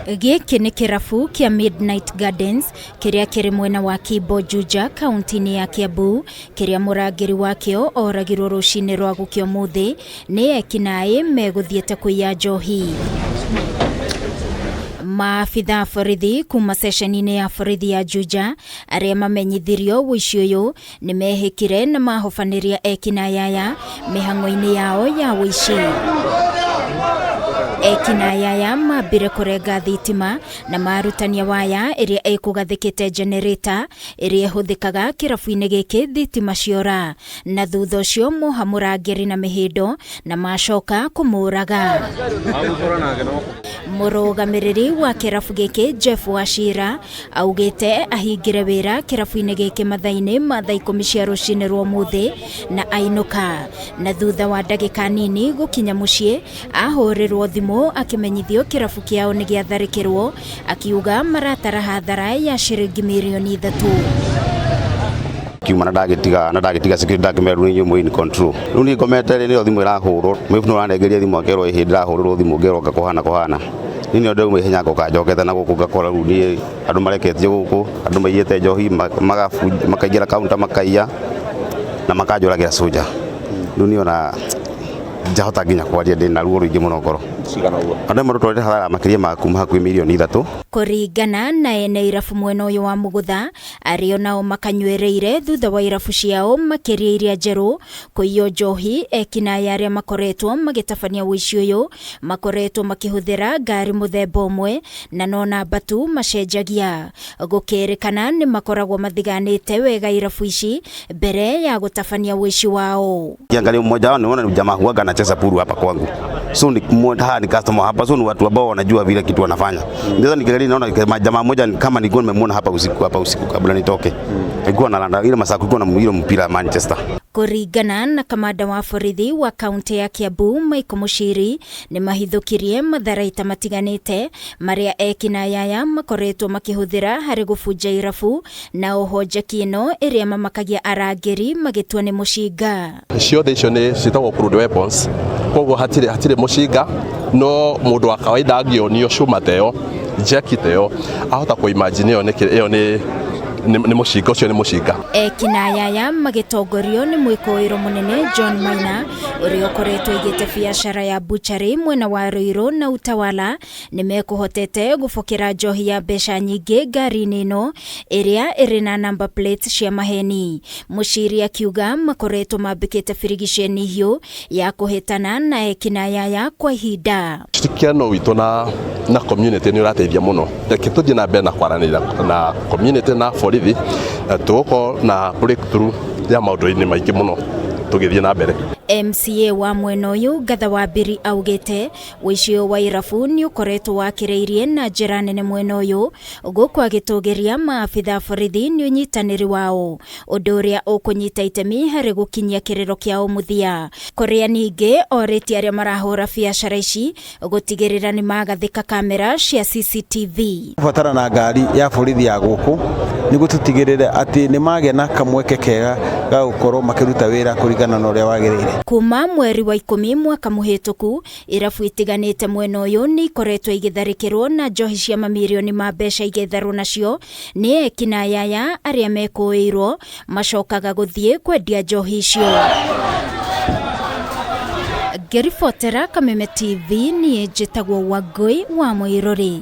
Gĩkĩ nĩ kĩrabu kĩa Midnight Gardens kĩrĩa kĩrĩ mwena wa Kimbo Juja kaunti-inĩ ya Kiambu kĩrĩa mũrangĩri wakĩo oragirwo rũcinĩ rwa gũkĩa ũmũthĩ nĩ ekinaĩ megũthiĩte kũiya njohi. Maabitha a borithi kuma ceceni-inĩ ya borithi ya Juja arĩa mamenyithirio ũici ũyũ nĩ mehĩkire na mahobanĩria ekinaĩ aya mĩhang'o-inĩ yao ya ũici. Ekinaĩ aya mambire kũrenga thitima na marutania waya ĩrĩa ĩkũgathĩkĩte generator ĩrĩa ĩhũthĩkaga kĩrabu-inĩ gĩkĩ thitima ciora, na thutha ũcio moha mũrangĩri na mĩhĩndo na macoka kũmũraga. Mũrũgamĩrĩri wa kĩrabu gĩkĩ Jeff Wachira Augĩte ahingire wĩra kĩrabu-inĩ gĩkĩ mathaa-inĩ ma thaa 10 cia rũcinĩ rwa ũmũthĩ na ainũka. Na thutha wa ndagĩka nini gũkinya mũciĩ, ahũrĩrwo thimũ akĩmenyithio kĩrabu kĩao nĩ gĩatharĩkĩrwo, akiuga maratara hathara ya ciringi mirioni 3. Kiuma na ndagĩtiga na ndagĩtiga security ndakĩmera rĩu inyuĩ mwĩ in control. Rĩu niĩ ngomete rĩ nĩyo thimũ ĩrahũrwo, mũibũ nĩ ũranengeria thimũ akerwo ĩhĩ ndĩrahũrĩrwo thimũ ngerwo anga kũhana kũhana. Niĩ nĩo ndĩrauma ihenya ngoka njokete na gũkũ ngakora rĩu niĩ andũ mareketio gũkũ, andũ maiyĩte njohi makaingĩra counter makaiya na makanjũragĩra soldier. Rĩu niĩ ona ndiahota nginya kwaria ndĩna ruo rũingĩ mũno ngoro. Cigana ũguo. Andũ aya matũtwarĩte hathara makĩria ma kuma hakuhĩ mirioni 3. Kũringana na ene irabu mwena ũyũ wa Mũgũtha, arĩa onao makanyuĩrĩire thutha wa irabu ciao makĩria iria njerũ kũiywo njohi, ekinaĩ arĩa makoretwo magĩtabania ũici ũyũ makoretwo makĩhũthĩra ngari mũthemba ũmwe na no namba tu macenjagia. Gũkĩrĩkana nĩ makoragwo mathiganĩte wega irabu ici mbere ya gũtabania ũici wao. Kiangalia mmoja wao niona ni jamaa huaga anacheza pool hapa kwangu. So ni mmoja ni customer hapa, so ni watu ambao wanajua vile kitu wanafanya. Sasa nikiangalia naona kama jamaa mmoja ni kama nilikuwa nimemuona hapa usiku kabla nitoke. Alikuwa analanda ile masaa kulikuwa na ile mpira Manchester. Kũringana na kamanda wa borithi wa kaunti ya Kiambu Michael Muchiri, nĩ mahithũkirie matharaita matiganĩte marĩa ekinaĩ aya makoretwo makĩhũthĩra harĩ gũbunja irabu na oho njeki ĩno ĩrĩa mamakagia arangĩri magĩtua nĩ mũcinga. Ciothe icio nĩ ciĩtagwo crude weapons, koguo hatirĩ mũcinga, no mũndũ wa kawaida angĩonio cuma ta ĩyo, njeki ta ĩyo, ahota kũ imagine ĩyo nĩ ĩyo nĩ mũcinga, ũcio nĩ mũcinga. Ekinaĩ aya magĩtongorio nĩ mwĩkũĩrwo mũnene John Maina ũrĩa ũkoretwo aigĩte biacara ya butchery mwena wa Ruiru na Utawala, nĩ mekũhotete gũbokera njohi ya mbeca nyingĩ ngari-inĩ ĩno ĩrĩa ĩrĩ na number plate cia maheni. Muchiri akiuga makoretwo mambĩkĩte birigiceni hiũ ya kũhĩtana na ekinaĩ aya kwa ihinda. Ushirikiano witũ na community nĩ ũrateithia mũno. Reke tũthiĩ na mbere na kwaranĩria na community na borithi na tũgũkorwo na breakthrough ya maũndũ-inĩ maingĩ mũno tũgĩthiĩ na mbere. MCA wa mwena ũyũ Ngatha Wambiri augĩte ũici ũyũ wa irabu nĩ ũkoretwo wakĩrĩirie na njĩra nene mwena ũyũ, gũkũ agĩtũgĩria maabitha borithi nĩ ũnyitanĩri wao, ũndũ ũrĩa ũkũnyita itemi harĩ gũkinyia kĩrĩro kĩao mũthia. Kũrĩa ningĩ orĩtie arĩa marahũra biacara ici gũtigĩrĩra nĩ magathĩka kamera cia CCTV. Batara na ngari ya borithi ya gũkũ nĩguo tũtigĩrĩre atĩ nĩ magĩa na kamweke kega ga gũkorwo makĩruta wĩra kũringana na ũrĩa wagĩrĩire. Kuma mweri wa 10 mwaka mũhĩtũku, irabu itiganĩte mwena ũyũ nĩ ikoretwo igĩtharĩkĩrwo na njohi cia mamirioni ma mbeca igetharwo nacio nĩ ekinaĩ aya arĩa mekũĩirwo macokaga gũthiĩ kwendia njohi icio. Ngĩribotera Kameme TV, niĩ njĩtagwo Wangũi wa Mũirũrĩ.